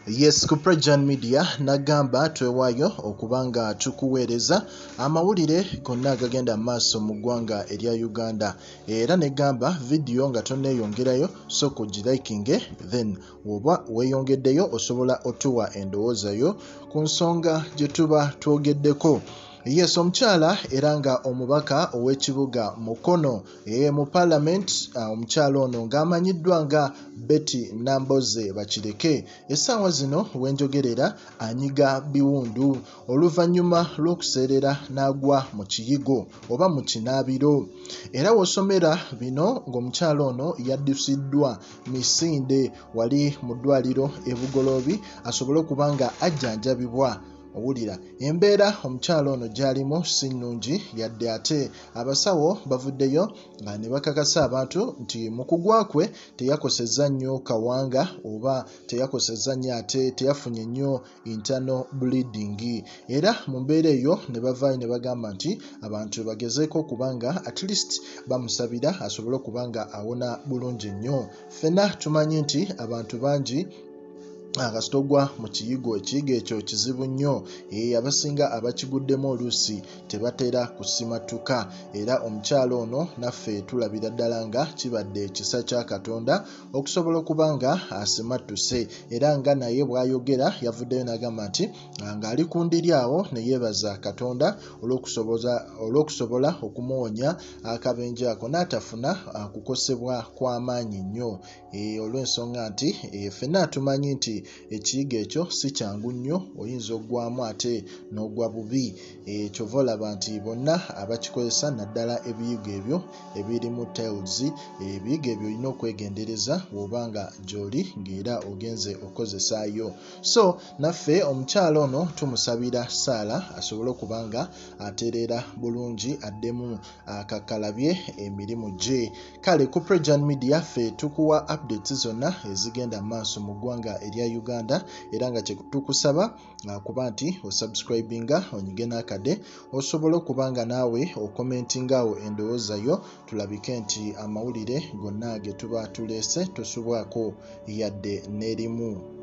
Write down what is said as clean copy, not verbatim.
Yes, ku Prejan Media nagamba twewaayo okuba nga tukuweereza amawulire gonna agagenda mu maaso mu ggwanga erya Uganda. Era negamba vidiyo nga tonneeyongerayo sooka ogilikinge, then oba weeyongeddeyo osobola otuwa endowooza yo ku nsonga gye tuba twogeddeko. Yes, omukyala era nga omubaka ow'ekibuga Mukono mu parliament, omukyala ono ng'amanyiddwa nga Betty Nambooze Bakireke, essaawa zino wenjogerera anyiga biwundu oluvannyuma lw'okuseerera n'agwa mu kiyigo oba mu kinaabiro. Era w'osomera bino ng'omukyala ono yaddusiddwa misinde wali mu ddwaliro e Bugoloobi asobole okuba nga ajjanjabibwa. Owulira embeera omukyala ono gy'alimu si nnungi yadde, ate abasawo bavuddeyo nga ne bakakasa abantu nti mu kugwa kwe teyakosezza nnyo kawanga oba teyakosezza nnyo, ate teyafunye nnyo internal bleeding. Era mu mbeera eyo ne bavaayo ne bagamba nti abantu bagezeeko okuba nga at least bamusabira asobole okuba nga awona bulungi nnyo. Ffenna tumanyi nti abantu bangi kasita ogwa mu kiyigo, ekiyigo ekyo kizibu nnyo, abasinga abakiguddemu oluusi tebatera kusimatuka. Era omukyala ono naffe tulabira ddala nga kibadde kisa kya Katonda okusobola okuba nga asimattuse. Era nga naye bw'ayogera yavuddeyo n'agamba nti ng'ali ku ndiri awo ne yeebaza Katonda olw'okusobola okumuwonya akabenje ako n'atafuna kukosebwa kw'amaanyi nnyo, olw'ensonga nti ffenna tumanyi nti ekiyigo ekyo si kyangu nnyo, oyinza oggwamu ate n'ogwa bubi. Kyova olaba nti bonna abakikozesa, naddala ebiyigo ebyo ebirimu tiles, ebiyigo ebyo olina okwegendereza bw'oba nga gy'oli ng'era ogenze okozesaayo. So naffe omukyala ono tumusabira ssaala asobole okuba nga atereera bulungi, addemu akakkalabye emirimu gye. Kale ku Prejan Media ffe tukuwa updates zonna ezigenda mu maaso mu ggwanga erya Uganda, era nga kye tukusaba kuba nti osubscribinga, onyige n'akade osobola okuba nga naawe okommentinga awo endowooza yo, tulabike nti amawulire gonna ge tuba tuleese tosubwako yadde n'erimu.